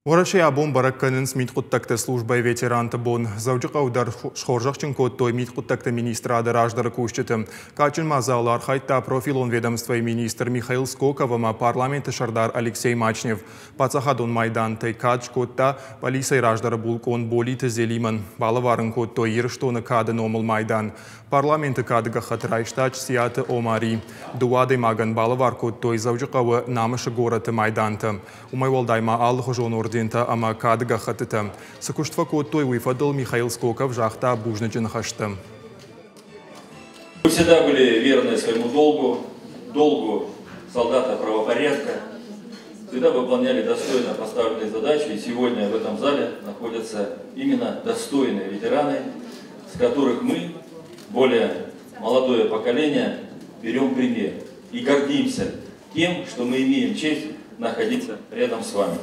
Уӕрӕсейы абон бӕрӕг кӕнынц мидхъуыддӕгты службӕйы ветеранты бон. Дзӕуджыхъӕуы дӕр схорзӕхджын кодтой мидхъуыддӕгты министрады раздӕры кусджыты. Кадджын мадзалы архайдта профилон ведомствойы министр Михаил Скоков ӕмӕ парламенты сӕрдар Алексей Мачнев. Паддзахадон майдантӕй кад скодта пъӕлицӕйы раздӕры булкъон Болиты Зелимӕн. Балӕвар ын кодтой Ирыстоны кады номыл майдан. Парламенты кады гӕххӕтт райста Чсиаты Омари. Дыууӕ адӕймагӕн балӕвар кодтой Дзӕуджыхъӕуы Намысы горӕты майдантӕ. Уымӕй уӕлдай ма алыхуызон ордентӕ ӕмӕ кады гӕххӕттытӕ. Цы куыст фӕкодтой, уый фӕдыл Михаил Скоков загъта бузныджы ныхӕстӕ. Вы всегда были верны своему долгу, долгу солдата правопорядка, всегда выполняли достойно поставленные задачи, и сегодня в этом зале находятся именно достойные ветераны, с которых мы, более молодое поколение, берем пример и гордимся тем, что мы имеем честь находиться рядом с вами.